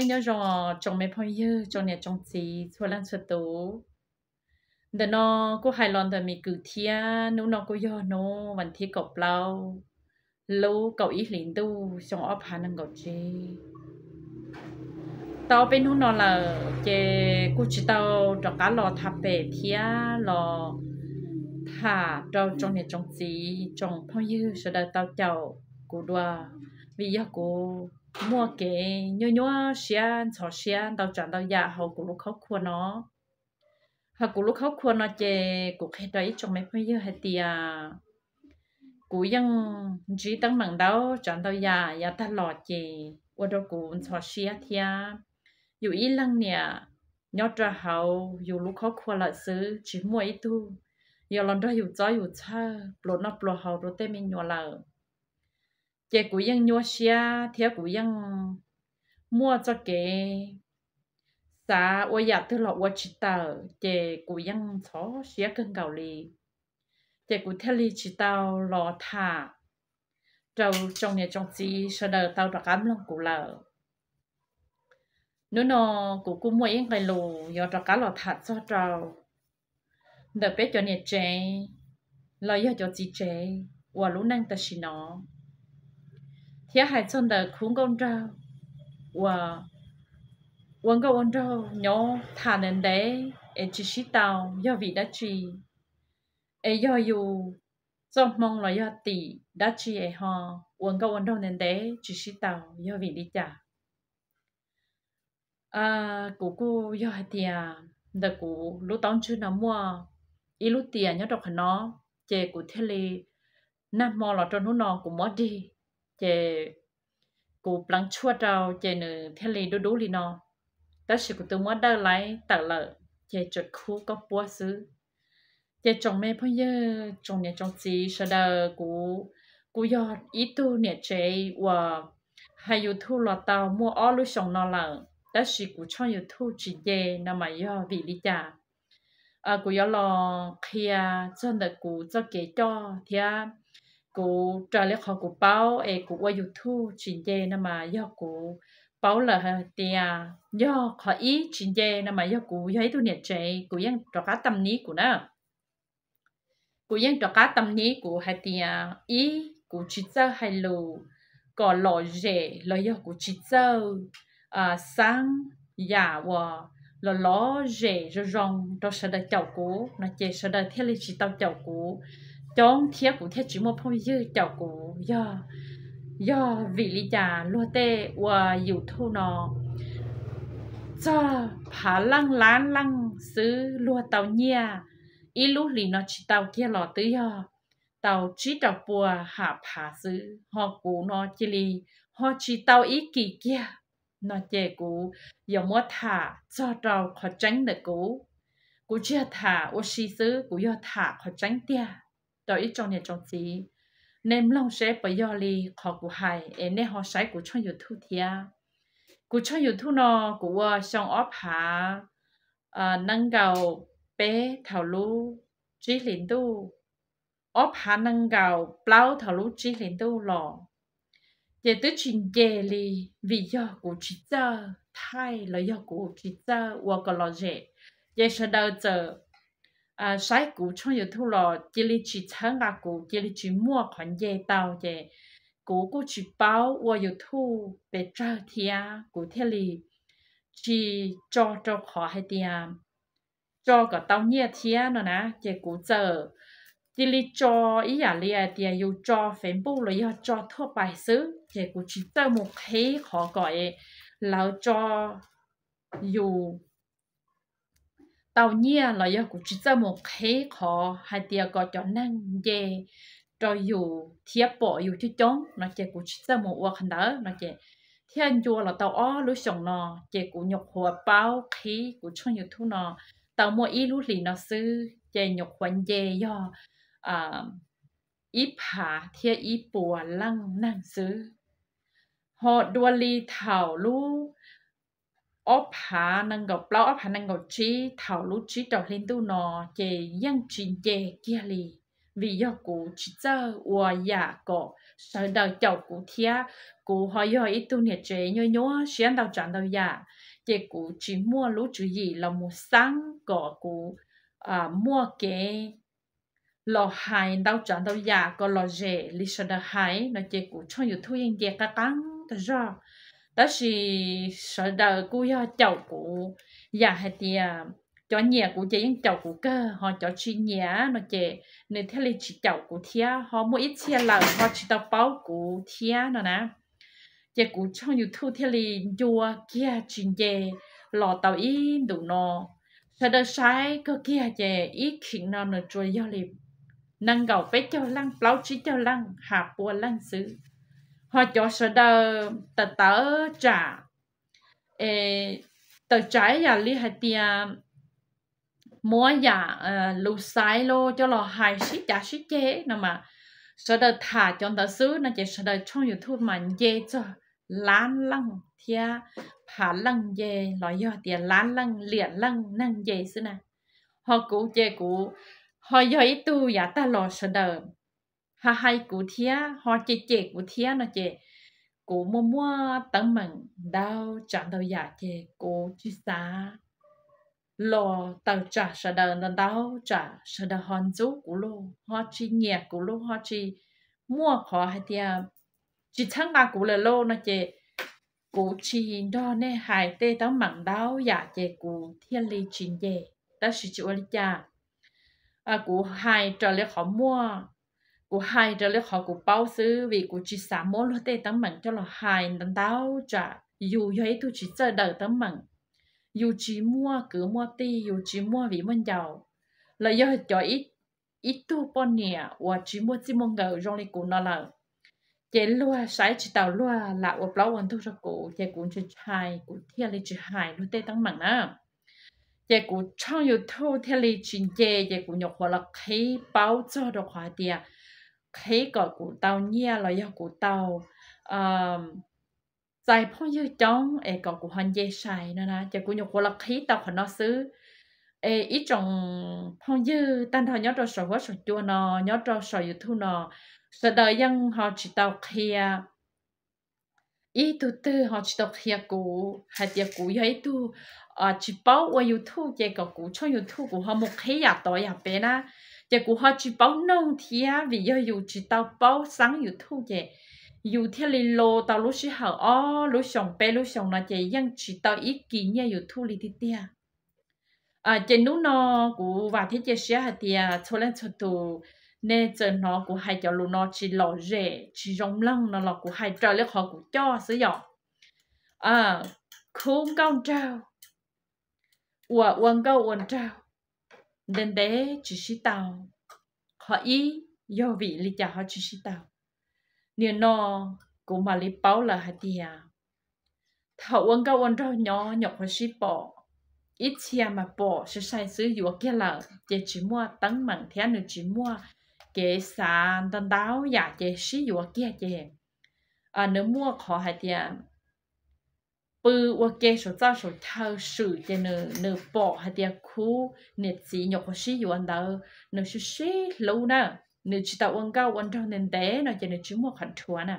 Nyob zoo tsoom me phooj ywg, tsoom niam tsoom txiv txhua leej txhua tus. Ntawm no kuj hais los ntawm me kwv thiab, hnub no kuj yog hnub vas thib kaum plaub lub kaum ib hlis ntuj xyoo ob phav nees nkaum tsib. Tau peb hnub no lawm ces kuj tsis tau rov qab los tham pem thiab los tham rau tsoom niam tsoom txiv tsoom phooj ywg sawv daws tau caum kuv dua, vim yog kuv muaj kev nyuaj nyuaj siab ntxhov siab ntau tsav ntau yam hauv kuv lub khaub khua no. Hauv kuv lub khaub khua no ces kuv qhia rau ib tsoom me phooj ywg hais tias kuv yeej ntsib teeb meem ntau tsav ntau yam yav tag los ces ua rau kuv ntxhov siab thiab. Yus ib leeg niam nyob rau hauv yus lub khaub khua lawm xwb, tsis muaj ib tug yuav los nrog yus txob yus txhawj pluas noj pluas haus rau tej me nyuam lawm. Ces kuv yeej nyuaj siab thiab kuv yeej muaj txoj kev xav ua yam twg los ua tsis tawm, ces kuv yeej ntxhov siab kawg nkaus li. Ces kuv thiaj li tsis tau los tham rau tsoom niam tsoom txiv sawv daws tau rov qab mloog kuv lawm. Hnub no kuv kuj muaj ib nqe lus yuav rov qab los tham txog rau ntawm peb cov niam tsev los yog cov txiv tsev uas lub neej tam sim no, thiab hais txog ntawm khub nkauj nraug uas ua nkauj ua nraug nyob tham ntev ntev es tsis sib tau yog vim dab tsi, es yog yus txoj hmoo los yog tim dab tsi es ho ua nkauj ua nraug ntev ntev tsis sib tau yog vim li cas. Kuv kuj yog hais tias ntawm kuv lub taub ntswg no muaj ib lub tias nyob rau qhov no, ces kuv thiaj li nag hmo los rau hnub no kuv muab dig, ces kuv pleev tshuaj rau ces nws thiaj li dub dub li no. Tab sis kuv twb muab dawj laib tawm lawm ces tseem khub koj puab xwb. Ces tsoom me phooj ywg tsoom niam tsoom txiv sawv daws, kuv kuj yog ib tug niam tsev uas hais YouTube los tau muaj ob lub xyoos no lawm, tab sis kuv tshooj YouTube tsis nce no mas yog vim li cas? Kuv yuav los qhia txog ntawm kuv txoj kev coj thiab kuv raws li qhov kuv paub es kuv ua YouTube tsis nce no mas yog kuv paub lawm hais tias yog qhov ib tsis nce no mas yog kuv yog ib tug niam tsev, kuv yeej rov qab tam nib kuv na. Kuv yeej rov qab tam nib kuv hais tias ib, kuv tsis txawj hais lus kom lom zem los yog kuv tsis txawj xaab yam uas los lom zem zoo zoo rau sawv daws caum kuv no ces sawv daws thiaj li tsis tau caum kuv coob thiab kuv thiaj tsis muaj phooj ywg caum kuv. Yog, yog vim li cas luag tej ua YouTube no txog phav leej lab leej xwb luag tau nyiaj ib lub hlis no tsis tau kiag los twb yog tau tsib rau pua ham phav xwb, ho kuv no cia li ho tsis tau ib kis kiag no ces kuv yuav muab tham txog rau qhov tseeb ntawm kuv. Kuv tsis yog tham ua si xwb, kuv yog tham qhov tseeb tiag rau ib tsoom niam tsoom txiv. Nej mloog seb puas yog li qhov kuv hais es nej ho saib kuv tshooj YouTube thiab. Kuv tshooj YouTube no kuv ua xyoo ob phav nees nkaum peb thaum lub tsib hlis ntuj, ob phav nees nkaum plaub thaum lub tsib hlis ntuj los, ces twb tsis nce li, vim yog kuv tsis txawj thaij los yog kuv tsis txawj ua kom lom zem. Ces sawv daws txawm saib kuv tshooj YouTube los cia li tsis txhawb nqa kuv, cia li tsis muaj qhov nce tau, ces kuv kuj tsis paub ua YouTube pes tsawg thiab kuv thiaj li tsis tso rau qhov hais tias tso kom tau nyiaj thiab no na. Ces kuv txawm cia li tso ib yam li hais tias yus tso Facebook los yog tso thuaj pais xwb, ces kuv tsis txawj mus qhib qhov kom lawv tso yus tau nyiaj los yog kuv tsis txawj mus qhib qhov hais tias kom cov neeg nce rau yus thiab pom yus coob coob no ces kuv tsis txawj mus ua qhov ntawd no ces thiaj ncua los tau ob lub xyoos no ces kuv nyuam qhuav paub qhib kuv tshooj YouTube no tau muaj ib lub hlis no xwb ces nyuam qhuav nce yog ib phav thiab ib puas leej neeg xwb. Ho dua li thaum lub ob phav nees nkaum plaub ob phav nees nkaum tsib thaum lub tsib rau hli ntuj no ces yeej tsis nce kiag li. vim yog kuv tsis txawj ua yam kom sawv daws caum kuv thiab kuv ho yog ib tug niam tsev nyuaj nyuaj siab ntau tsav ntau yam, ces kuv tsis muaj lub tswv yim los mus xaab kom kuv muaj kev los hais ntau tsav ntau yam kom lom zem li sawv daws hais no ces kuv tshooj YouTube yeej nce qab qab tag zog. Tab sis sawv daws kuj yog caum kuv, yam hais tias cov nyiam kuv ces yeej caum kuv kawg, ho cov tsis nyiam no ces nws thiaj li tsis caum kuv thiab, ho muaj ib txhia lawm ho tsis tau paub kuv thiab no na. Ces kuv tshooj YouTube thiaj li ncua kiag tsis nce los tau ib ntus no. Sawv daws saib kawg kiag ces ib kheem no nws tsuas yog li nees nkaum peb caug leej plaub tsib caug leej has pua leej xwb. Ho cov sawv daws tawm tawm tsam, tawm tsam yam li hais tias muab yam lus xaiv los coj los hais sib cav sib ceg no mas sawv daws tham cov ntawd xwb no ces sawv daws tshooj YouTube mas nce txog lab leej thiab phav leej nce los yog tias lab leej liam leej neeg nce xwb na. Ho kuv ces kuv ho yog ib tug yav tag los sawv daws ho hais kuv thiab ho cem cem kuv thiab no ces kuv muaj muaj teeb meem ntau tsav ntau yam ces kuv tsis xav los tawm tsam sawv daws ntau ntau tsam sawv daws ho ntxub kuv lauj, ho tsis nyiam kuv lauj, ho tsis muaj qhov hais tias tsis txhawb nqa kuv lawm lauj no ces kuv tsis nrog nej hais tej teeb meem ntau yam ces kuv thiaj li tsis nce. Tab sis tsis ua li cas, kuv hais raws li qhov muaj, kuv hais raws li qhov kuv paub xwb vim kuv tsis xav muab luag tej teeb meem coj los hais ntau ntau tsam yus yog ib tug tsis txawj daws teeb meem, yus tsis muaj kwv muaj tij, yus tsis muaj viv muaj ncaus, los yog cov ib tug poj niam uas tsis muaj txij muaj nkawm zoo li kuv no lawm, ces luag saib tsis taus luag lam ua plaub ua ntug rau kuv ces kuv ntshai ntshai kuv thiaj li tsis hais luag tej teeb meem na. Ces kuv tshooj YouTube thiaj li tsis nce ces kuv nyuam qhuav los qhib paub txog rau qhov hais tias qhib kom kuv tau nyiaj los yog kuv tau txais phooj ywg coob es kom kuv ho nce sai no na ces kuv nyuam qhuav los qhib tau qhov no xwb. Es ib tsoom phooj ywg tag nrho nyob rau saum huab saum cua no, nyob rau saum YouTube no, sawv daws yeej ho tsis tau qhia, ib tug twg ho tsis tau qhia kuv hais tias kuv yog ib tug tsis paub ua YouTube ces kom kuv tshooj YouTube kuv ho mus qhib yam tod yam pem na. Ces kuv ho tsis paub noog thiab vim yog yus tsis tau paub xeeb YouTube ces yus thiaj li lo tau lub sij hawm ob lub xyoos peb lub xyoos no ces yeej tsis tau ib kis nyiaj YouTube li tiag tiag. Ces hnub no kuv vam thiab cia siab hais tias txhua leej txhua tus nej txawm hnov kuv hais cov lus no tsis lom zem tsis zoo mloog no los kuv hais raws li qhov kuv coj xwb yom. Khub nkauj nraug uas ua nkauj ua nraug ntev ntev tsis sib tau, qhov ib yog vim li cas ho tsis sib tau? Nim no kuv mam li paub lawm hais tias thaum ua nkauj ua nraug nyob nyuam qhuav sib pom, ib txhia mas pom sai sai xwb yuav kiag lawm ces tsis muaj teeb meem thiab nws tsis muaj kev xav ntau ntau yam ces sib yuav kiag ces nws muaj qhov hais tias pw ua ke saum txaj saum chaw swm ces nws pom hais tias khub niam txiv nyuam qhuav sib yuav ntawd nws sib sib hlub na, nws tsis tau ua nkauj ua nraug ntev ntev no ces nws tsis muaj qhov dhuav na,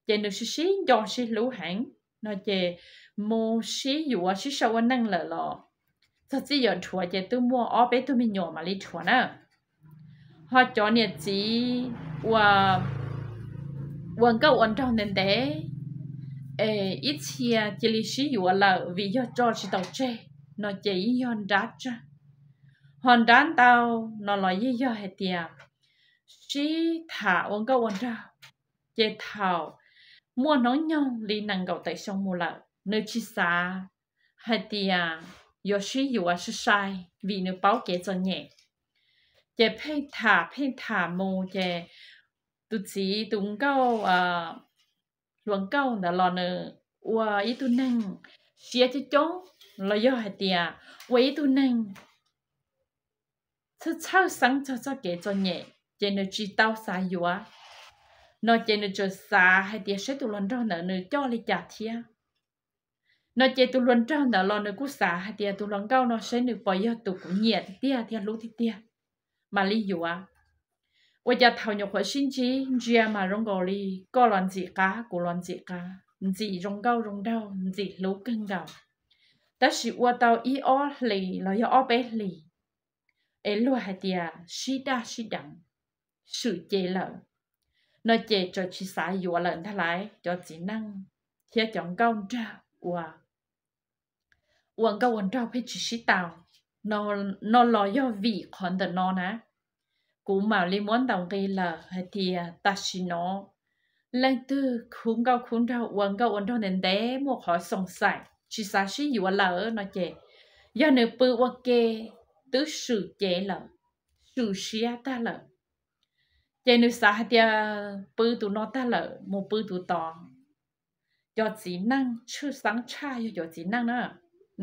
ces nws sib sib nco sib hlub heev no ces mus sib yuav sib sau ua neej lawm los txog txij yuav dhuav ces twb muaj ob peb tug me nyuam mam li dhuav na. Ho cov niam txiv ua nkauj ua nraug ntev ntev es ib txhia cia li sib yuav lawm vim yog tso tsis tau tseg no ces yeej yog nrab tsawg. Ho nrab ntau no los yeej yog hais tias sib tham ua nkauj ua nraug, ces thaum muaj hnub nyoog li nees nkaum tawm xyoo mus lawm nws tsis xav hais tias yuav sib yuav sai sai vim nws paub kev txom nyem. Ces pheej tham pheej tham mus ces tus txiv tus nkauj hluas nkauj ntawd los nws ua ib tug neeg siab coob coob los yog hais tias ua ib tug neeg txhawj txhawj xeeb txog txoj kev txom nyem ces nws tsis tau xav yuav no ces nws txawm xav hais tias saib tus hluas nraug ntawd nws coj li cas thiab no ces tus hluas nraug ntawd los nws kuj xav hais tias tus hluas nkauj no saib nws puas yog tus kuv nyiam tiag tiag thiab hlub tiag tiag mam li yuav. Ua cas thaum nyuam qhuav sib ntsib ntsia mas zoo nkaus li koj los ntxim qab kuv los ntxim qab, ntxim zoo nkauj zoo nraug, ntxim hlub kawg nkaus. Tab sis ua tau ib ob hlis los yog ob peb hlis es luag hais tias sib daj sib deev, swm cev lawm no ces txawm tsis xav yuav lawm ntag lauj. Cov txiv neej thiab cov nkauj nraug ua ua nkauj ua nraug pheej tsis sib tau no los yog vim qhov ntawm no na. Kuv mam li muab ntaus nqi lawm hais tias tam sim no leej twg khub nkauj khub nraug ua nkauj ua nraug ntev ntev muaj qhov xoom xaim tsis xav sib yuav lawm no ces yog nws pw ua ke twb swm cev lawm, swm siab tag lawm, ces nws xav hais tias pw tus no tag lawm mus pw tus tod. Cov txiv neej tshwj xeeb tshaj yog cov txiv neej na,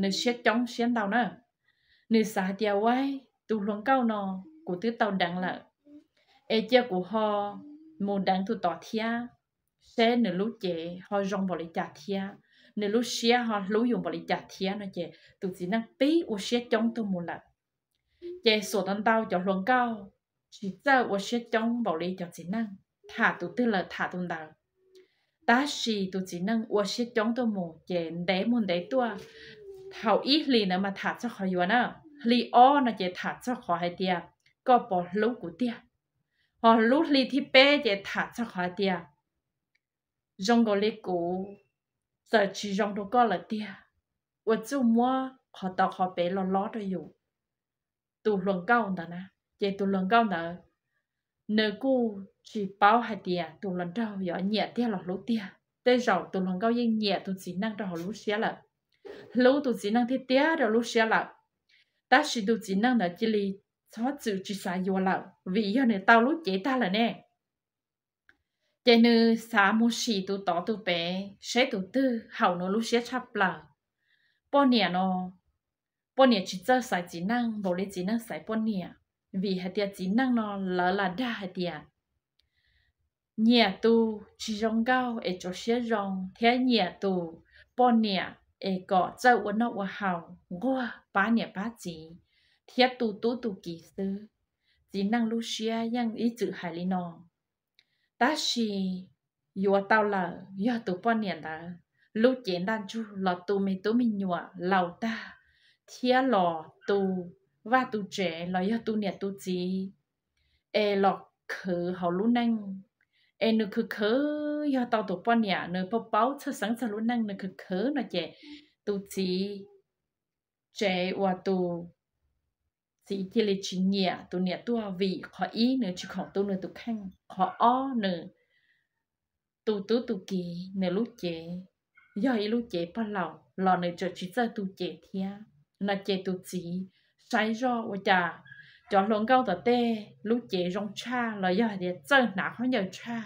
nws siab coob siab ntau na. Nws xav hais tias ua tus hluas nkauj no kuv twb tau deev lawm, es cia kuv ho mus deev tus tod thiab, seb nws lub cev ho zoo npaum li cas thiab, nws lub siab ho hlub yus npaum li cas thiab no ces tus txiv neej pib ua siab coob tuaj mus lawm. Ces xuam tau ntau cov hluas nkauj tsis txawj ua siab coob npaum li cov txiv neej, tham tus twg lawm tham tus ntawd. Tab sis tus txiv neej ua siab coob tuaj mus ces ntev mus ntev tuaj, thaum ib hlis ntawd mas tham txog qhov yuav na, hli ob no ces tham txog qhov hais tias koj puas hlub kuv tiag, ho lub hli thib peb ces tham txog qhov hais tias zoo nkaus li kuv txawm tsis zoo rau koj lawm tiag, ua txuj muab qhov tau qhov pem los lob rau yus. Tus hluas nkauj ntawd na, ces tus hluas nkauj ntawd nws kuj tsis paub hais tias tus hluas nraug yuav nyiam tiag los hlub tiag. Tej zaum tus hluas nkauj yeej nyiam tus txiv neej rau hauv lub siab lawm, hlub tus txiv neej tiag tiag rau lub siab lawm, tab sis tus txiv neej ntawd cia li txhob txwm tsis xav yuav lawm vim yog nws tau lub cev tag lawm ne. Ces nws xav mus sim tus tod tus pem seb tus twg haum nws lub siab tshaj plaws. Poj niam no, poj niam tsis txawj xaiv txiv neej npaum li txiv neej xaiv poj niam, vim hais tias txiv neej no lawv lam dag hais tias nyiam tus tsis zoo nkauj es tsuav siab zoo thiab nyiam tus poj niam es kom txawj ua noj ua haus, nquag pab niam pab txiv thiab tu tub tu kiv xwb. Txiv neej lub siab yeej ib txwm hais li no. Tab sis yuav tau lawm yog tus poj niam ntawd lub cev ntaj ntsug los tu me tub me nyuam laus tag, thiab los tu vaj tu tsev los yog tu niam tu txiv es los khwv hauv lub neej, es nws khwv khwv yog tau tus poj niam nws paub paub txhawj xeeb txog lub neej nws khwv khwv no ces tus txiv tsev uas tus txiv cia li tsis nyiam tus niam tuaj vim qhov ib nws tsis khoom tu nws tus kheej, qhov ob nws tu tub tu kiv nws lub cev yog ib lub cev pog laus los nws tseem tsis txawj tu cev thiab no ces tus txiv saib zoj ua cas cov hluas nkauj tom tej lub cev zoo tshaj los yog hais tias txawj hnav khaub ncaws tshaj,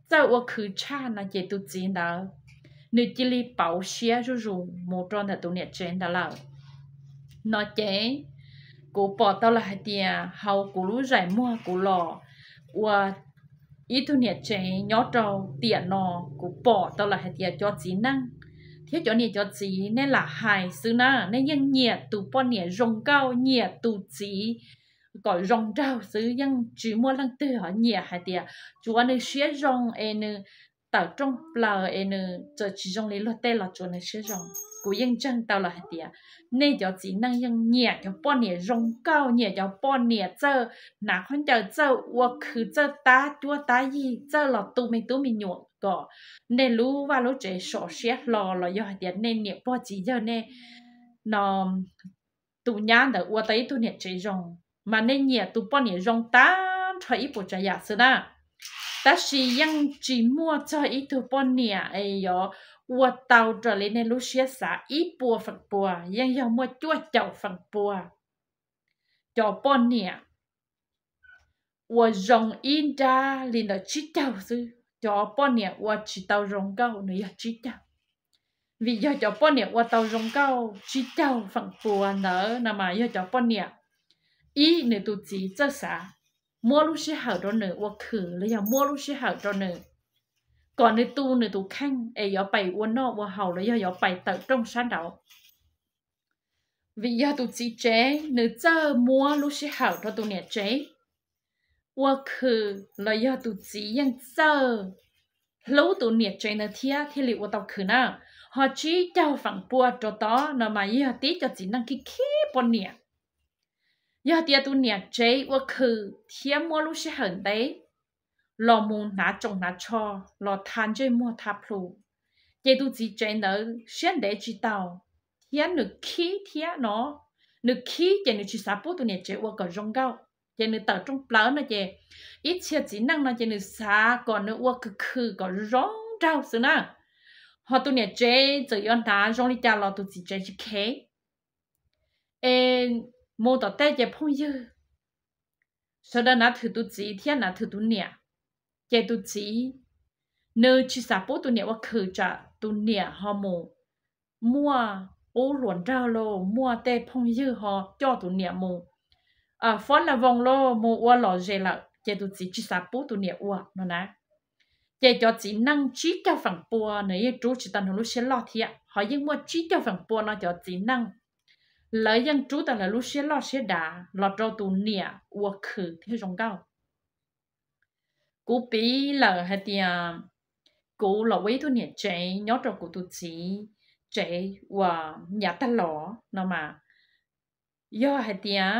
txawj ua khwv tshaj no ces tus txiv ntawd nws cia li pauv siab zuj zus mus rau ntawm tus niam tsev ntawd lawm. No ces kuv pom tau lawm hais tias hauv kuv lub zais muag kuv los ua ib tug niam tsev nyob rau tiam no, kuv pom tau lawm hais tias cov txiv neej thiab cov niam cov txiv nej lam hais xwb na, nej yeej nyiam tus poj niam zoo nkauj, nyiam tus txiv kom zoo nraug xwb, yeej tsis muaj leej twg ho nyiam hais tias tsuav nws siab zoo es nws tawm rooj plaws es nws txawm tsis zoo li luag tej los tsuav nws siab zoo. Kuv yeej ntseeg tau lawm hais tias nej cov txiv neej yeej nyiam cov poj niam zoo nkauj, nyiam cov poj niam txawj hnav khaub ncaws, txawj ua khwv, txawj tab cuab tab yig, txawj los tu me tub me nyuam kom nej lub vaj lub tsev sov siab hlo los yog hais tias nej niam pog txiv yawg nej no tus nyab ntawd ua tau ib tug niam tsev zoo, mas nej nyiam tus poj niam zoo tag nrho ib puas tsav yam xwb na. Tab sis yeej tsis muaj txog ib tug poj niam es yuav ua tau raws li nej lub siab xav ib puas feem pua, yeej yog muaj cuaj caum feem pua cov poj niam ua zoo ib nrab li ntawm tsib caug xwb. Cov poj niam ua tsis tau zoo nkauj nws yog tsib caug. Vim yog cov poj niam ua tau zoo nkauj tsib caug feem pua ntawd no mas yog cov poj niam ib nws tus txiv txawj xav, muab lub sij hawm rau nws ua khwv los yog muab lub sij hawm rau nws kom nws tu nws tus kheej es yuav pais ua noj ua haus los yog yuav pais tawm rooj sab nraud. Vim yog tus txiv tsev nws txawj muab lub sij hawm rau tus niam tsev, ua khwm los yog tus txiv yeej txawj hlub tus niam tsev ntawd thiab thiaj li ua tau khwm na. Ho tsib caug feem pua rau tod no mas yog tib co txiv neej khib khib poj niam. Yog tias tus niam tsev ua khwm thiab muab lub sij hawm ntev los mus hnav tsoos hnav tsho los tha ntsej muag tha plhu, ces tus txiv tsev ntawd siab ntev tsis tau, thiab nws khib thiab no, nws khib ces nws tsis xav pub tus niam tsev ua kom zoo nkauj, ces nws tawm rooj plaws no ces ib txhia txiv neej no ces nws xav kom nws ua khwm khwm kom zoo nraug xwb na. Ho tus niam tsev txawm yuav hnav zoo li cas los tus txiv tsev tsis kheev. Es mus tom tej ces phooj ywg sawv daws nav thwm tus txiv thiab nav thwm tus niam, ces tus txiv nws tsis xav pub tus niam ua khwm tsam tus niam ho mus muaj qub hluas nraug los muaj tej phooj ywg ho coj tus niam mus fob la voos los mus ua lom zem lawm ces tus txiv tsis xav pub tus niam ua no na. Ces cov txiv neej tsib caug feem pua nws yeej rub tsis tau nws lub siab loj thiab, ho yeej muaj tsib caug feem pua no cov txiv neej lawv yeej rub tau lawv lub siab loj siab dav los rau tus niam ua khwm thiab zoo nkauj. Kuv piv lawm hais tias kuv los ua ib tug niam tsev nyob rau kuv tus txiv tsev uas nyav tag los no mas, yog hais tias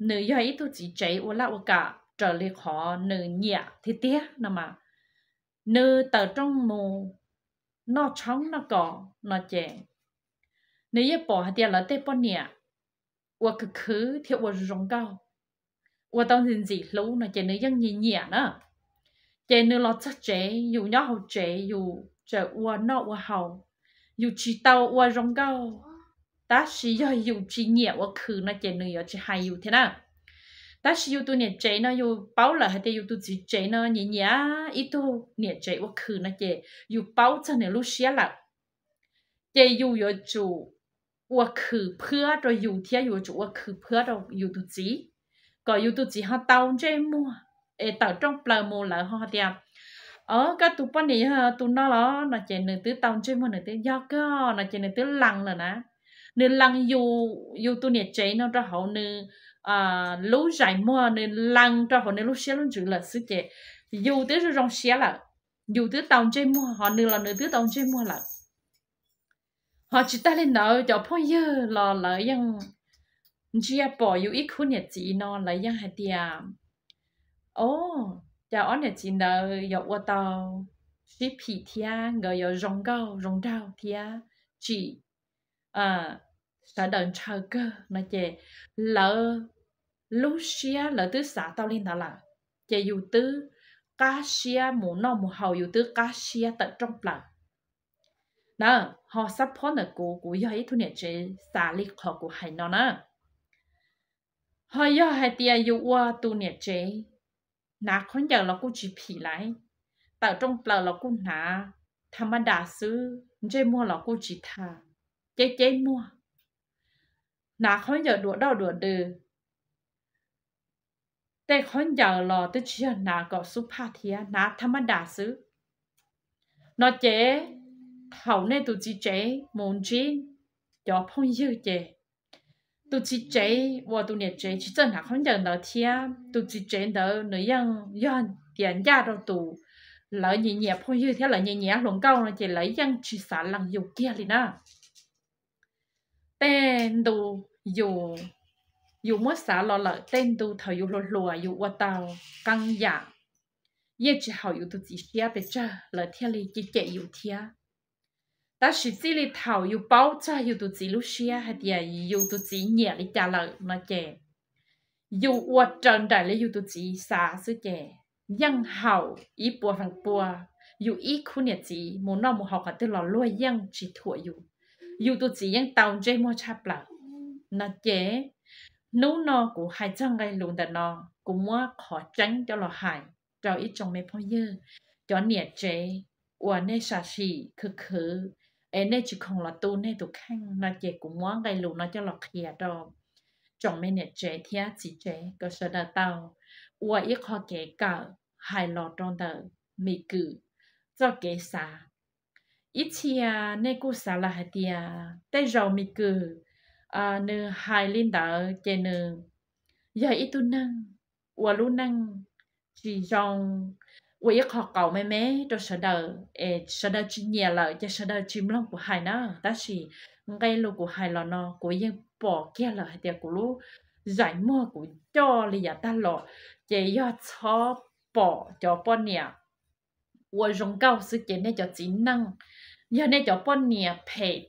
nws yog ib tug txiv tsev ua laj ua kam raws li qhov nws nyiam tiag tiag no mas, nws tawm rooj mus noj tshoob noj kos no ces nws yeej pom hais tias lawv tej poj niam ua khwv khwv thiab ua zoo nkauj, ua tau ntxim ntxim hlub no ces nws yeej nyiam nyiam na. Ces nws los txog tsev, yus nyob hauv tsev yus tseem ua noj ua haus, yus tsis tau ua zoo nkauj, tab sis yog yus tsis nyiam ua khwv no ces nws yuav tsis hais yus thiab na. Tab sis yus tus niam tsev no yus paub lawm hais tias yus tus txiv tsev no nyiam nyiam ib tug niam tsev ua khwv no ces yus paub txog nws lub siab lawm. Ces yus yuav tsum ua khwv phwab rau yus thiab yus yuav tsum ua khwv phwab rau yus tus txiv, kom yus tus txiv ho tau ntsej muag es tawm rooj plaws mus lawv ho hais tias, o, koj tus poj niam yog tus no los no ces nws twb tau ntsej muag, nws twb yog kawg no ces nws twb lees lawm na. Nws lees yus, yus tus niam tsev no rau hauv nws lub zais muag, nws lees rau hauv nws lub siab lub ntsws lawm xwb ces yus twb zoo zoo siab lawm, yus twb tau ntsej muag, ho nws los nws twb tau ntsej muag lawm. Ho tsis tag li ntawd cov phooj ywg los lawv yeej ntsia pom yus ib khub niam txiv no lawv yeej hais tias, o, cas ob niam txiv ntawd yuav ua tau sib phim thiab nkawd yuav zoo nkauj zoo nraug thiab tsim sawv daws ntshaw kawg no ces lawv lub siab lawv twb xav tau li ntawd lawm, ces yus twb qab siab mus noj mus haus, yus twb qab siab tawm rooj plaws na. Ho xab phob ntawm kuv, kuv yog ib tug niam tsev xav li qhov kuv hais no na. Ho yog hais tias yus ua tus niam tsev, hnav khaub ncaws los kuj tsis phim lawm, tawm rooj plaws los kuj hnav tha mab das xwb, ntsej muag los kuj tsis tha, ceb ceb muag, hnav khaub ncaws duav doj duav dw, tej khaub ncaws los twb tsis yog hnav kom xub phaj thiab, hnav tha mab das xwb no ces thaum nej tus txiv tsev mus ntsib cov phooj ywg ces tus txiv tsev uas tus niam tsev tsis txawj hnav khaub ncaws ntawd thiab tus txiv tsev ntawd nws yeej yog tias ncaj rau tus lawv nyiam nyiam phooj ywg thiab lawv nyiam nyiam hluas nkauj no ces lawv yeej tsis xav lees yus kiag li na. Tej ntu yus, yus muab xav los lawm tej ntu thaum yus hluas hluas yus ua tau qee yam yeej tsis haum yus tus txiv siab pes tsawg lawv thiaj li cem cem yus thiab. Tab sis txij li thaum yus paub txog yus tus txiv lub siab hais tias yus tus txiv nyiam li cas lawm no ces yus ua raws nraim li yus tus txiv xav xwb ces yeej haum ib puas feem pua yus ib khub niam txiv mus noj mus haus qhov twg los luag yeej tsis thuam yus. Yus tus txiv yeej tau ntsej muag tshaj plaws no ces hnub no kuv hais txog nqe lus ntawm no, kuv muab qhov tseeb coj los hais rau ib tsoom me phooj ywg, cov niam tsev uas nej sam sim khwv khwv es nej tsis khoom los tu nej tus kheej no ces kuv muab nqe lus no coj los qhia rau tsoom me niam tsev thiab txiv tsev kom sawv daws tau ua ib qho kev kawm hais los rau ntawm Mim Kwm txoj kev xav. Ib txhia nej kuj xav lawm hais tias tej zaum Mim Kwm nws hais li ntawd ces nws yog ib tug neeg ua lub neej tsis zoo, ua ib qho qauv me me rau sawv daws es sawv daws tsis nyiam lawm ces sawv daws tsis mloog kuv hais na. Tab sis nqe lus kuv hais los no kuv yeej pom kiag lawm hais tias kuv lub zais muag kuv coj li yav tag los ces yog txhob pom cov poj niam ua zoo nkauj xwb ces nej cov txiv neej, yog nej cov poj niam phem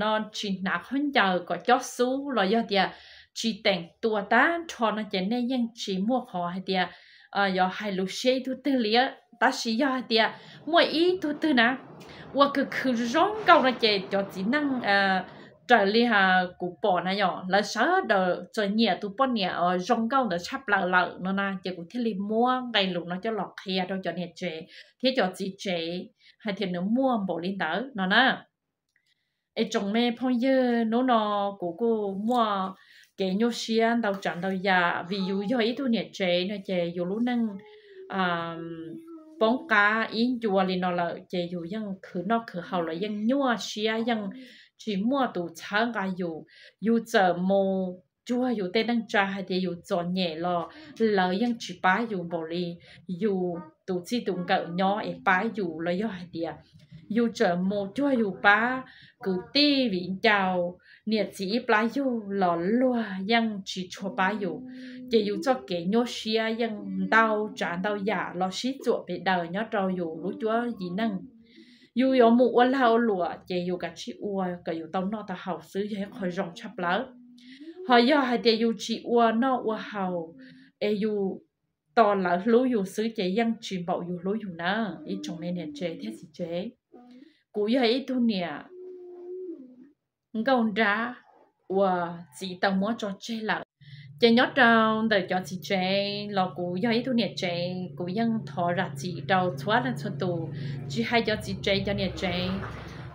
no tsis hnav khaub ncaws kom cob xub los yog tias tsis teem tua tag nrho no ces nej yeej tsis muaj qhov hais tias yuav hais lus siab ib tug twg li. Tab sis yog hais tias muaj ib tug twg na ua khwv khwv zoo nkauj no ces cov txiv neej raws li kuv pom na yom, lawv sawv daws txawm nyiam tus poj niam zoo nkauj ntawd tshaj plaws lawm no na ces kuv thiaj li muab nqe lus no coj los qhia rau cov niam tsev thiab cov txiv tsev hais tias nws muaj npaum li ntawd no na. Es tsoom me phooj ywg, hnub no kuv kuj muaj kev nyuaj siab ntau tsav ntau yam vim yus yog ib tug niam tsev no ces yus lub neej poob qab ib ncua li no lawm ces yus yeej khwv noj khwv haus los yeej nyuaj siab, yeej tsis muaj tus txhawb nqa yus. Yus txawm mus cuag yus tej neej tsa hais tias yus txom nyem los lawv yeej tsis pab yus npaum li yus tus txij tus nkawm nyob es pab yus, los yog hais tias yus txawm mus cuag yus pab kwv tij viv ncaus niam txiv ib plab yug los luag yeej tsis tshua pab yus. Ces yus txoj kev nyuaj siab yeej ntau tsav ntau yam los sib txuam pes daws nyob rau yus lub cuab yim neej. Yus yuav mus ua lag ua luam ces yus kav tsij ua kom yus tau noj tau haus xwb yog ib qho zoo tshaj plaws. Ho yog hais tias yus tsis ua noj ua haus es yus tos lawv hlub yus xwb ces yeej tsis npaum yus hlub yus na, ib tsoom me niam tsev thiab txiv tsev. Kuv yog ib tug niam nkauj nrab uas txiv tau muab tso tseg lawm. Ces nyob rau ntawm cov txiv tsev los kuv yog ib tug niam tsev, kuv yeej thov zam txim rau txhua leej txhua tus, tsis hais cov txiv tsev cov niam tsev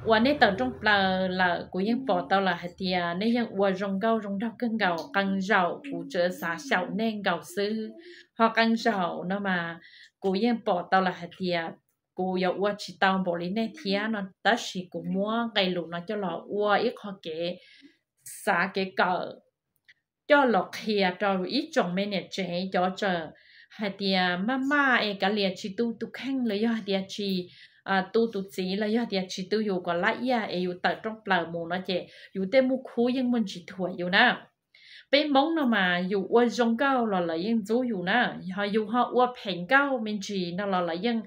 uas nej tawm rooj plaws lawm, kuv yeej pom tau lawm hais tias nej yeej ua zoo nkauj zoo nraug kawg nkaus, qee zaum kuv tsuas xav xyaum nej nkaus xwb. Ho qee zaum no mas kuv yeej pom tau lawm hais tias kuv yuav ua tsis tau npaum li nej thiab no, tab sis kuv muab nqe lus no coj los ua ib qho kev xav kev kawm coj los qhia rau ib tsoom me niam tsev cov txawm hais tias maj maj es kav liam tsis tu tus kheej los yog hais tias tsis tu tus txiv los yog tias tsis tu yus kom laj iaj es yus tawm rooj plaws mus no ces yus tej muaj khub yeej muaj ntsis thuam yus na. Peb Hmoob no mas yus ua zoo nkauj los lawv yeej ntxub yus na, ho yus ho ua phem nkauj me ntsis no los lawv yeej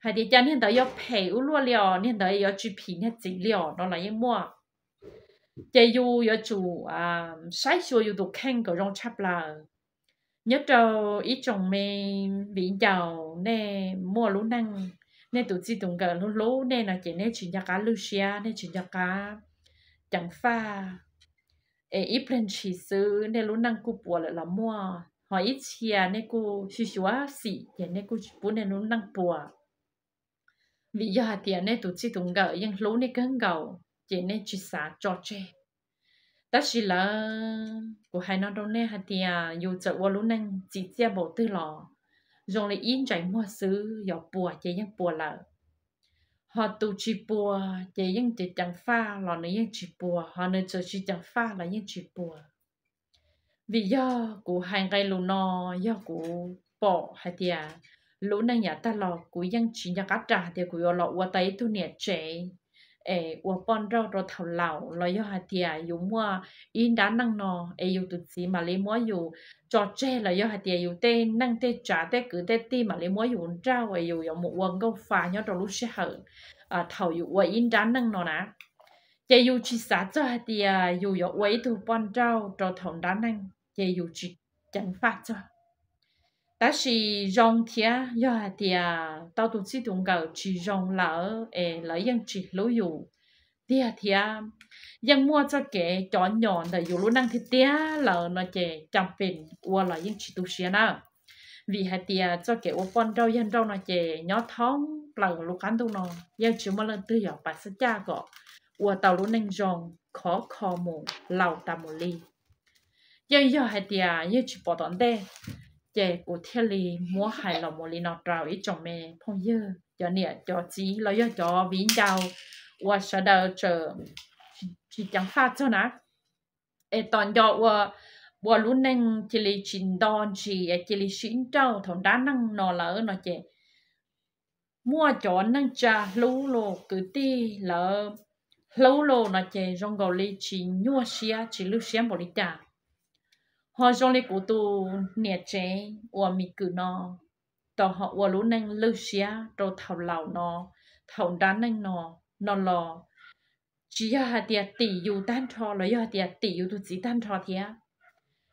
hais tias cas niag ntawd yuav phem ua luaj li os, niag ntawd yuav tsis phim niag txiv li os no los yeej muaj. Ces yus yuav tsum saib xyuas yus tus kheej kom zoo tshaj plaws. Nyob rau ib tsoom me viv ncaus, nej muaj lub neej, nej tus txij tus nkawm hlub hlub nej no ces nej tsis nco qab lwj siab, nej tsis nco qab ceev faj. Es ib pliag ntshis xwb nej lub neej kuj puas lawm los muaj, ho ib txhia nej kuj xyuas xim ces nej kuj tsis pub nej lub neej puas. Vim yog hais tias nej tus txij tus nkawm yeej hlub nej kawg nkaus ces nej tsis xav tso tseg. Tab sis lawm kuv hais no rau nej hais tias yus txawm ua lub neej txim txiaj npaum twg los zoo li ib ntsais muag xwb, yog puas ces yeej puas lawm. Ho tus tsis puas ces yeej ceev ceev faj los nws yeej tsis puas, ho nws txawm tsis ceev faj los yeej tsis puas. Vim yog kuv hais nqe lus no yog kuv pom hais tias lub neej yav tag los kuv yeej tsis nco qab ras tias kuv yuav los ua tau ib tug niam tsev es ua poj nrauj rau thaum laus los yog hais tias yus muaj ib nrab neej no es yus tus txiv mam li muab yus tso tseg los yog hais tias yus tej neej tej tsav tej kwv tej tij mam li muab yus nrauj es yus yuav mus ua nkauj fa nyob rau lub sij hawm thaum yus ua ib nrab neej no na. Ces yus tsis xav txog hais tias yus yuav ua ib tug poj nrauj rau thaum nrab neej ces yus tsis ceev faj txog. Tab sis zoo thiab yog hais tias tau tus txij tus nkawm tsis zoo lawm es lawv yeej tsis hlub yus tiag thiab yeej muaj txoj kev cov nyom ntawm yus lub neej tiag tiag lawm no ces cas pes ua los yeej tsis tu siab na. Vim hais tias txoj kev ua poj nrauj yawg nrauj no ces nyob thoob plaws lub qab ntuj no yeej tsis muaj leej twg yog pas xab caj kom ua tau lub neej zoo khov kho mus laus tas mus li. Yeej yog hais tias yeej tsis pom tom ntej, ces kuv thiaj li muab hais los mus li no rau ib tsoom me phooj ywg, cov niam cov txiv los yog cov viv ncaus uas sawv daws tseem tsis ceev faj txog na. Es tos nco ua ua lub neej cia li tsis nto ntsis, cia li sib nrauj thaum nrab neej no lawm no ces muaj cov neej tsa hlub los kwv tij lawv hlub los no ces zoo nkaus li tsis nyuaj siab tsis lwj siab npaum li cas. Ho zoo li kuv tus niam tsev uas Mim Kwm no, tau ho ua lub neej lwj siab rau thaum laus no, thaum nrab neej no, no los tsis yog hais tias tim yus tag nrho los yog hais tias tim yus tus txiv tag nrho thiab.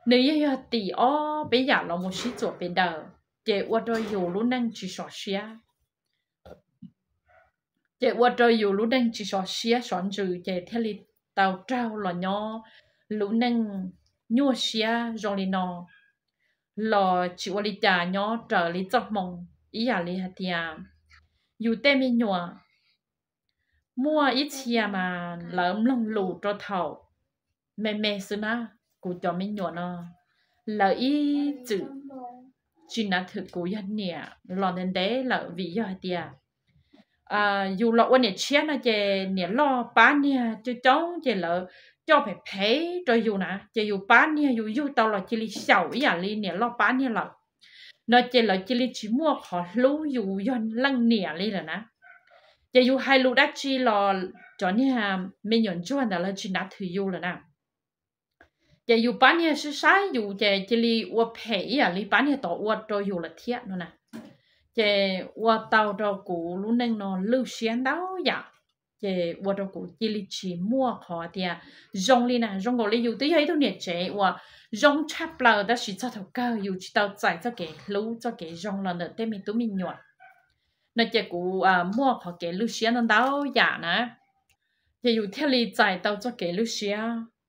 Nws yeej yog tim ob peb yam los mus sib txuam pes daws, ces ua rau yus lub neej tsis sov siab. Ces ua rau yus lub neej tsis sov siab sov ntsws ces thiaj li tau raug los nyob lub neej nyuaj siab zoo li no. Los tsis ua li cas, nyob raws li txoj hmoo ib yam li hais tias yus tej me nyuam muaj ib txhia mas lawv mloog lus rau thaum me me xwb na. Kuv cov me nyuam no lawv ib txwm tsis nav thwm kuv yog niam los ntev ntev lawm, vim yog hais tias yus los ua niam tshiab no ces niam loj pab niag coob coob ces lawv coj phem phem rau yus na, ces yus pab niag yus yug tau los cia li xyaum ib yam li niam loj pab niag lawm no ces lawv cia li tsis muaj qhov hlub yus yog leej niam li lawm na. Ces yus hais lus dab tsi los cov niag me nyuam ntsuag ntawd lawv tsis nav thwm yus lawm na. Ces yus pab niag saib saib yus ces cia li ua phem ib yam li pab niag tod ua rau yus lawm thiab no na. Ces ua tau rau kuv lub neej no lwj siab ntau yam, ces ua rau kuv cia li tsis muaj qhov tias zoo li na. Zoo nkaus li yus twb yog ib tug niam tsev uas zoo tshaj plaws tab sis txog thaum kawg yus tsis tau txais txoj kev hlub txoj kev zoo los ntawm tej me tub me nyuam no ces kuv muaj qhov kev lwj siab ntau ntau yam na. Ces yus thiaj li txais tau txoj kev lwj siab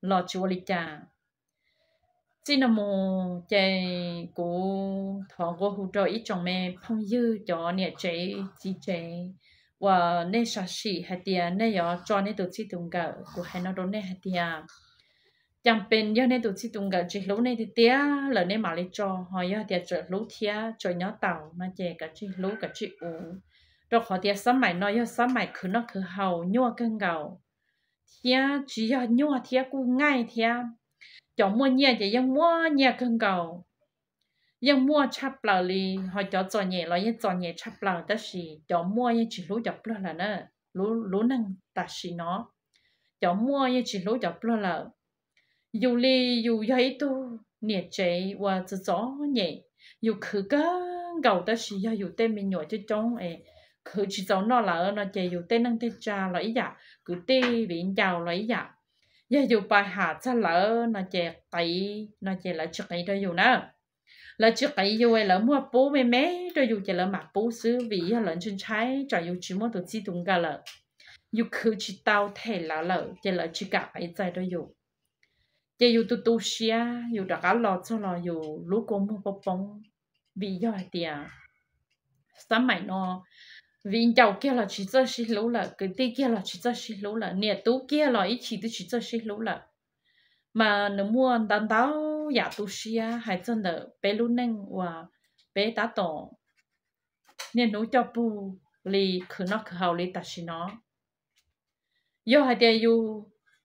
los tsis ua li cas. Txij no mus ces kuv thov nqua hu rau ib tsoom me phooj ywg cov niam tsev txiv tsev uas nej sam sim hais tias nej yuav tso nej tus txij tus nkawm. Kuv hais no rau nej hais tias cas pes yog nej tus txij tus nkawm tsis hlub nej tiag tiag lawm nej mam li tso, ho yog tias tseem hlub thiab tseem nyob taus no ces kav tsij hlub kav tsij uv, rau qhov tias xab maim no yog xab maim khwv noj khwv haus nyuaj kawg nkaus, thiab tsis yog nyuaj thiab kuj ngaij thiab. Cov muaj nyiaj ces yeej muaj nyiaj kawg nkaus, yeej muaj tshaj plaws li, ho cov txom nyem los yeej txom nyem tshaj plaws, tab sis cov muaj yeej tsis hlub cov pluag lawm na. Lub neej tam sim no cov muaj yeej tsis hlub cov pluag lawm. Yus li yus yog ib tug niam tsev uas txom txom nyem, yus khwv kawg nkaus tab sis yog yus tej me nyuam coob coob es khwv tsis txaus noj lawm no ces yus tej neej tej tsa los ib yam, kwv tij viv ncaus los ib yam. Yog yus pais ham txog lawm no ces qiv no ces lawv tsis qiv rau yus na. Lawv tsis qiv yus, lawv muaj pub me me rau yus ces lawv mam pub xwb, vim yog lawv ntshai ntshai tsam yus tsis muaj tus txij tus nkawm lawm, yus khwv tsis tau them lawv lawm ces lawv tsis kam qiv txais rau yus. Ces yus tu tu siab, yus rov qab los txog los yus lub kua muag poob poob, vim yog hais tias xab maim no viv ncaus kiag los tsis txawj sib hlub lawm, kwv tij kiag los tsis txawj sib hlub lawm, niam tub kiag los ib chim twb tsis txawj sib hlub lawm. Mas nws muaj ntau ntau yam tu siab hais txog ntawm peb lub neej uas peb tab tom niaj hnub coj pug li khwv noj khwv haus li tam sim no. Yog hais tias yus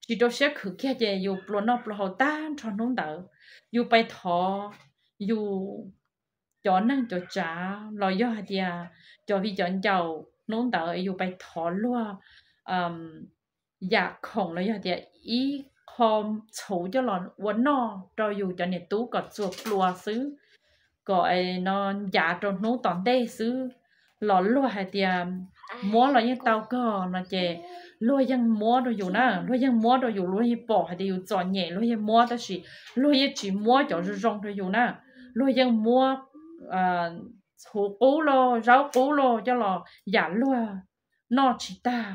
tsis rau siab khwv kiag ces yus pluas noj pluas haus tag nrho hnub ntawd. Yus pais thov yus cov neej cov tsav los yog hais tias cov viv cov ncaus hnub ntawd yus pais thov luag yam khoom los yog tias ib qho txhuv coj los ua noj rau yus cov niam tub kom txuas pluas xwb, kom no ncav rau hnub tom ntej xwb, los luag hais tias muab los yeej tau kog no ces luag yeej muab rau yus na, luag yeej muab rau yus, luag yeej pom hais tias yus txom nyem luag yeej muab, tab sis luag yeej tsis muab cov zoo zoo rau yus na. Luag yeej muab txhuv qub los zaub qub los coj los yam luag noj tsis tag,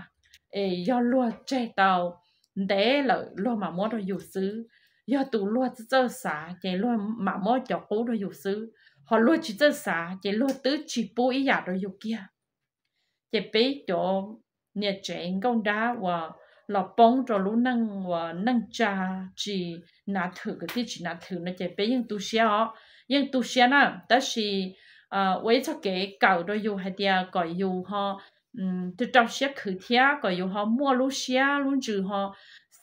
es yog luag tseg tau ntev lawm luag mam muab rau yus xwb. Yog tus luag txawj txawj xav ces luag mam muab cov qub rau yus xwb, ho luag tsis txawj xav ces luag twb tsis pub ib yam rau yus kiag. Ces peb cov niam tsev nkauj nrab uas los poob rau lub neej uas neej tsa tsis nav thwm, kwv tij tsis nav thwm no ces peb yeej tu siab os, yeej tu siab na. Tab sis ua ib txoj kev kawm rau yus hais tias kom yus ho rau rau siab khwv thiab kom yus ho muaj lub siab lub ntsws ho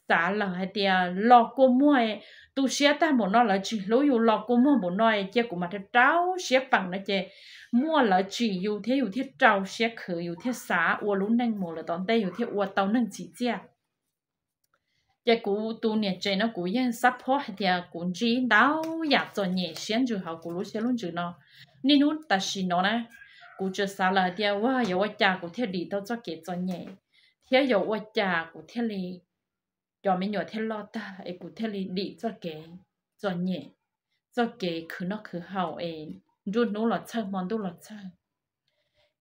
xav lawm hais tias los kua muag, tu siab tag npaum no lawv tsis hlub yus los kua muag npaum no, cia kuv mam rau rau siab peem no ces muaj lawv tsim yus thiab yus thiaj rau siab khwv, yus thiaj xav ua lub neej mus lawm tom ntej yus thiaj ua tau neeg txim txiaj. Ces kuv tus niam tsev no kuv yeej xab phob hais tias kuv ntsib ntau yam txom nyem siab ntsws hauv kuv lub siab lub ntsws no. Niaj hnub tam sim no na, kuv tseem xav lawm hais tias ua yuav ua cas kuv thiaj dim tau txoj kev txom nyem, thiab yuav ua cas kuv thiaj li, cov me nyuam thiaj loj tag es kuv thiaj li dim txoj kev txom nyem, txoj kev khwv noj khwv haus es nruab hnub los txhawj hmo ntuj los txhawj.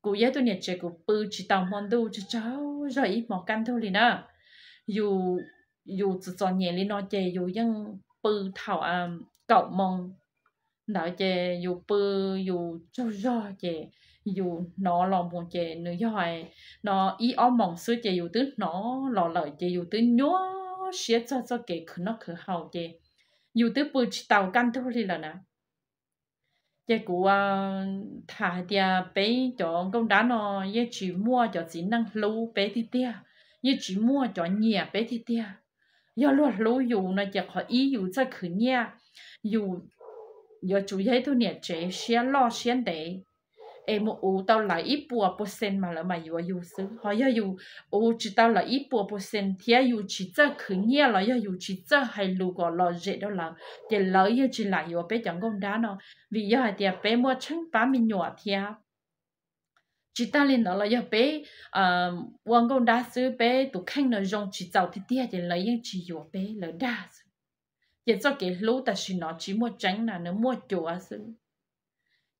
Kuv yog ib tug niam tsev kuv pw tsis tau hmo ntuj tsaug tsaug zog ib hmo kaj ntug li na. Yus, yus txom txom nyem li no ces yus yeej pw thaum kaum moos ntawd ces yus pw yus tsaug zog ces yus hnov los mus ces nws yog no ib ob moos xwb ces yus twb hnov los lawm ces yus twb nyuaj siab txog txoj kev khwv noj khwv haus ces yus twb pw tsis tau kaj ntug li lawm na. Ces kuv tham hais tias peb cov nkauj dab no yeej tsis muaj cov txiv neej hlub peb tiag tiag, yeej tsis muaj cov nyiam peb tiag tiag. Yog luag hlub yus no ces qhov ib yus txawj khwv nyiaj, yus yuav tsum yog ib tug niam tsev siab loj siab ntev es mus uv tau lawv ib puas percent mas lawv mam yuav yus xwb. Ho yog yus uv tsis tau lawv ib puas percent thiab yus tsis txawj khwv nyiaj los yog yus tsis txawj hais lus kom lom zem rau lawv, ces lawv yeej tsis lam yuav peb cov nkauj dab no. Vim yog hais tias peb muaj tsheej pab me nyuam thiab. Tsis tag li ntawd los yog peb ua nkauj dab xwb peb tus kheej no zoo tsis txaus tiag tiag ces lawv yeej tsis yuav peb, lawv dag xwb. Ces txoj kev hlub tam sim no tsis muaj tseeb na, nws muaj cuav xwb.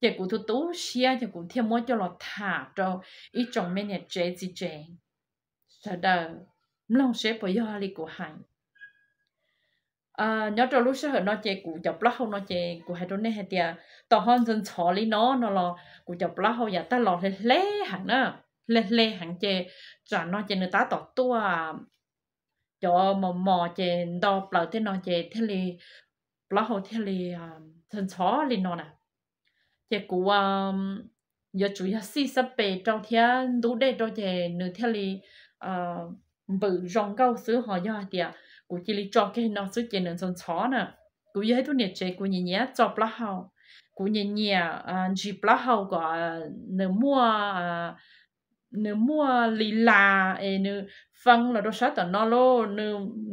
Ces kuv tu tu siab ces kuv thiaj muab coj los tham rau ib tsoom me niam tsev txiv tsev sawv daws mloog seb puas yog li kuv hais. Nyob rau lub sij hawm no ces kuv cov plaub hau no ces kuv hais rau nej hais tias tom ho ntxhov ntxhov li no no los kuv cov plaub hau yav tag los hle hle heev na, hle hle heev ces tsam no ces nws tab tom tuaj cov mos mos ces nto plaws tej no ces thiaj li plaub hau thiaj li ntxhov ntxhov li no na. Ces kuv yuav tsum yog xij xab pes rau thiab ntub dej rau ces nws thiaj li npws zoo nkauj xwb. Ho yog hais tias kuv cia li tso kiag no xwb ces nws ntxhov ntxhov na. Kuv yog ib tug niam tsev kuv nyiam nyiam txo plaub hau, kuv nyiam nyiam ntsis plaub hau kom nws muaj nws muaj li las es nws fee los rau sab tom no lauj,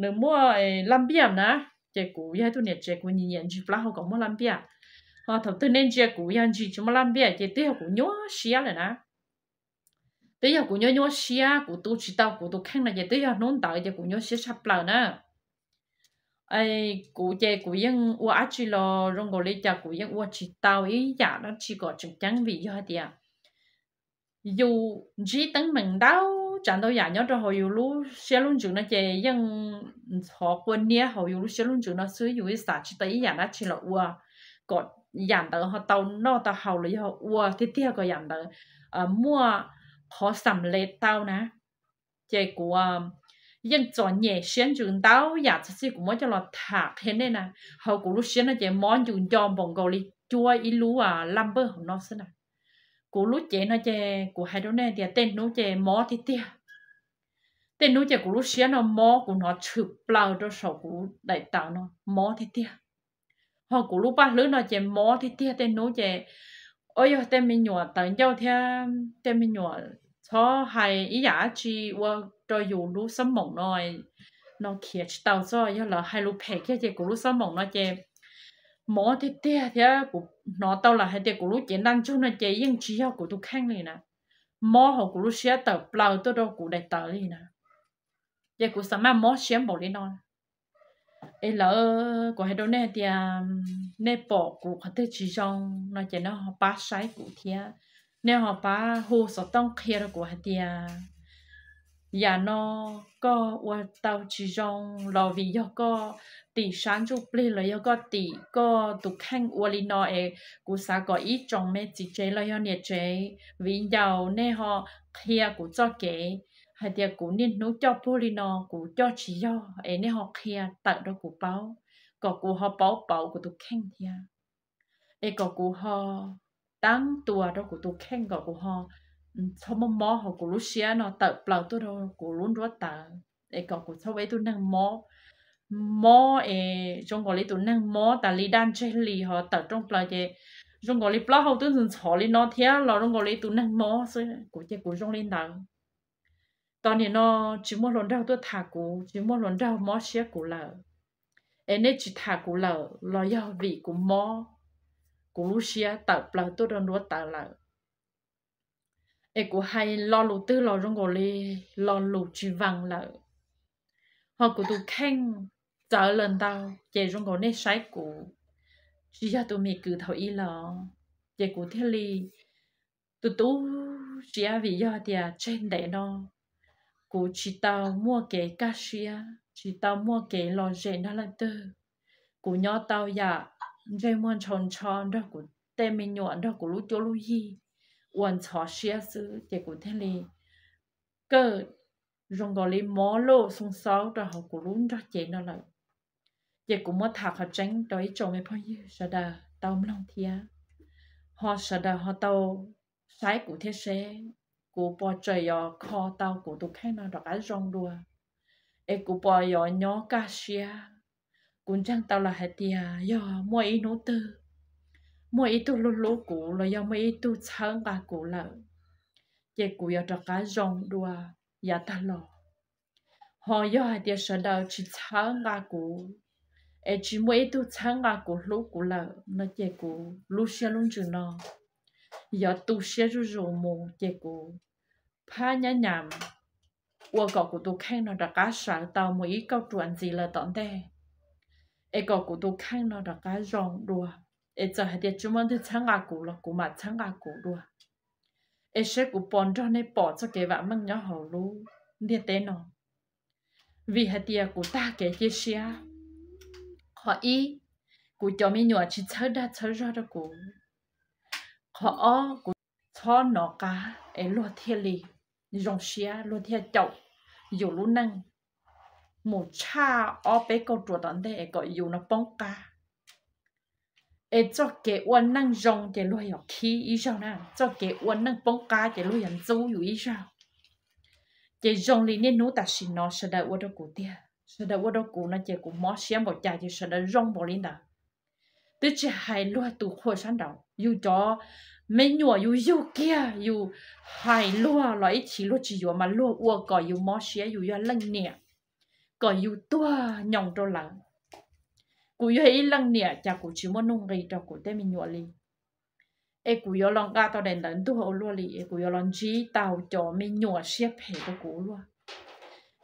nws muaj laj npiaj na. Ces kuv yog ib tug niam tsev kuv nyiam nyiam ntsis plaub hau kom muaj laj npiaj. Ho thaum twg nej ntsia kuv yog ntsis tsis muaj laj npiaj ces twb yog kuv nyuaj siab lawm na. Twb yog kuv nyuaj nyuaj siab, kuv tu tsis tau kuv tus kheej no ces twb yog hnub ntawd ces kuv nyuaj siab tshaj plaws na. Kuv ces kuv yeej ua dab tsi los zoo nkaus li cas kuv yeej ua tsis tau ib yam dab tsi kom tseem ceeb vim yog hais tias yus ntsib teeb meem ntau tsav ntau yam nyob rau hauv yus lub siab lub ntsws no ces yeej ntxhov quaj niab hauv yus lub siab lub ntsws no xwb, yus yeej xav tsis tau ib yam dab tsi los ua kom yam ntawd ho tau noj tau haus los yog ua tiag tiag kom yam ntawd muaj qhov xam lev tau na. Ces kuv yeej txom nyem siab ntsws ntau yam txog txij kuv muab coj los tham qhia nej na. Hauv kuv lub siab no ces mob ncus nco npaum nkaus li cuab ib lub laj npawj hauv no xwb na. Kuv lub cev no ces kuv hais rau nej tias tej hnub ces mob tiag tiag. Tej hnub ces kuv lub siab no mob, kuv hnov tshwm plaws rau saum kuv daim tawv no, mob tiag tiag. Ho kuv lub paj hlwb no ces mob tiag tiag. Tej hnub ces, o, yog tej me nyuam tawv ncauj thiab tej me nyuam txhob hais ib yam dab tsi ua rau yus lub xab moom no, no khiav tsis tau xwb. Yog lawv hais lus phem kiag ces kuv lub xab moom no ces mob tiag tiag thiab kuv hnov tau lawm hais tias kuv lub cev ntaj ntsug no ces yeej tsis yog kuv tus kheej li na. Mob hauv kuv lub siab tawm plaws tuaj rau kuv daim tawv li na. Ces kuv xav maj mob siab npaum li no. Es lawv, kuv hais rau nej hais tias nej pom kuv qhov twg tsis zoo no ces nej ho pab saib kuv thiab, nej ho pab hu xov tooj qhia rau kuv hais tias yam no koj ua tau tsis zoo los vim yog koj tim sab ntsuj plig los yog koj tim koj tus kheej ua li no es kuv xav kom ib tsoom me txiv tsev los yog niam tsev viv ncaus nej ho qhia kuv txoj kev hais tias kuv niaj hnub coj puag li no kuv coj tsis yog es nej ho qhia tawm rau kuv paub kom kuv ho paub pauv kuv tus kheej thiab es kom kuv ho tab tuas rau kuv tus kheej kom kuv ho txhob mob mob hauv kuv lub siab no tawm plaws tuaj rau kuv lub nruab tawv. es kom kuv txhob ua ib tug neeg mob, mob es zoo nkaus li tus neeg mob tas li daj ntseg li ho tawm rooj plaws ces zoo nkaus li plaub hau twb ntxhov ntxhov li no thiab los zoo nkaus li tus neeg mob xwb. Kuv ces kuv zoo li ntawd. Tau nim no tsis muaj hluas nraug tuaj tham kuv, tsis muaj hluas nraug mob siab kuv lawm, es nej tsis tham kuv lawm los yog vim kuv mob, kuv lub siab tawm plaws tuaj rau nruab taws lawm. Es kuv hais lo lus twg los zoo nkaus li lo lus tsis vees lawm. Ho kuv tus kheej txawv lawm ntau, ces zoo nkaus nej saib kuv tsis yog tus me kwv thaum ub lawm, ces kuv thiaj li tu tu siab vim yog tias tseg ntev no kuv tsis tau muaj kev kaj siab, tsis tau muaj kev lom zem nrog leej twg. Kuv nyob tau yam ntsej muag ntshaus ntsho nrog kuv tej me nyuam, nrog kuv lub cuab lub yig ua ntxhov siab xwb, ces kuv thiaj li kawj zoo nkaus li mob loj xoo xaub rau hauv kuv lub nrog cev no lawm. Ces kuv muab tham qhov tseeb rau ib tsoom me phooj ywg sawv daws tau mloog thiab, ho sawv daws ho tau saib kuv thiab seb kuv puas tseem yuav kho tau kuv tus kheej no rov qab zoo dua, es kuv puas yuav nyob kaj siab. Kuv ntseeg tau lawm hais tias yog muaj ib hnub twg muaj ib tug hlub hlub kuv los yog muaj ib tug txhawb nqa kuv lawm, ces kuv yuav rov qab zoo dua yav tag los. Ho yog hais tias sawv daws tsis txhawb nqa kuv, es tsis muaj ib tug txhawb nqa kuv hlub kuv lawm no ces kuv lub siab lub ntsws no yuav tu siab zuj zus mus, ces kuv phab nyab nyam ua kom kuv tus kheej no rov qab sawv tau mus ib kauj ruam ntxiv lawm tom ntej, es kom kuv tus kheej no rov qab zoo dua. Es txawm hais tias tsis muaj leej twg txhawb nqa kuv los kuv mam txhawb nqa kuv dua, es seb kuv puas nrog nej pom txoj kev vam meej nyob hauv lub ntiaj teb no. Vim hais tias kuv tag kev cia siab. Qhov ib, kuv cov me nyuam tsis txhawb dag txhawb zog rau kuv. Qhov ob, kuv txhob hnov qab es luag thiaj li zoo siab, luag thiaj caum yus lub neej mus tshaj ob peb kauj ruam tom ntej es kom yus no poob qab. Es txoj kev ua neej zoo ces luag yuav khib ib zaug na, txoj kev ua neej poob qab ces luag yuav ntxub yus ib zaug. Ces zoo li niaj hnub tam sim no sawv daws ua rau kuv tiag, sawv daws ua rau kuv no ces kuv mob siab npaum cas ces sawv daws zoo npaum li ntawd. Twb tsis hais luag tus qhua sab nraud, yus cov me nyuam yus yug kiag yus hais luag los ib chim luag tsis yuav mas luag ua kom yus mob siab, yus yog leej niam kom yus tuag nyoos rau lawv. Kuv yog ib leej niam cas kuv tsis muaj nuj nqis rau kuv tej me nyuam li, es kuv yuav los nqa tau daim ntawv ntuag ua luaj li, es kuv yuav los ntsib tau cov me nyuam siab phem rau kuv ua luaj.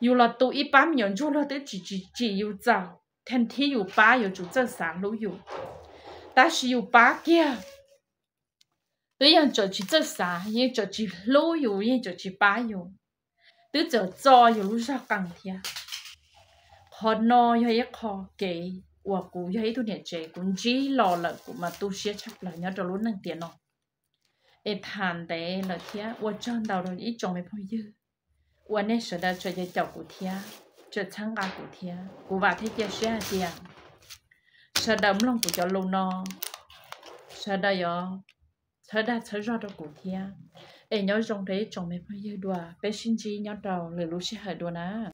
Yus los tu ib pab me nyuam ntsuag luag twb tsis tsim yus txaus, thib yus pab yuav tsum txawj xav hlub yus, tab sis yus pab kiag twb yeej tseem tsis txawj xav, yeej tseem tsis hlub yus, yeej tseem tsis pab yus, twb txawm txo yus lub zog qees thiab. Qhov no yog ib qho kev uas kuv yog ib tug niam tsev kuv ntsib los lawm kuv mas tu siab tshaj plaws nyob rau lub neej tiam no. Es tham ntev lawm thiab ua tsaug ntau rau ib tsoom me phooj ywg uas nej sawv daws tseem caum kuv thiab, tseem txhawb nqa kuv thiab. Kuv vam thiab cia siab hais tias sawv daws mloog kuv cov lus no, sawv daws yuav txhawb dag txhawb zog rau kuv thiab. Es nyob zoo rau ib tsoom me phooj ywg dua, peb sib ntsib nyob rau lwm lub sij hawm dua na.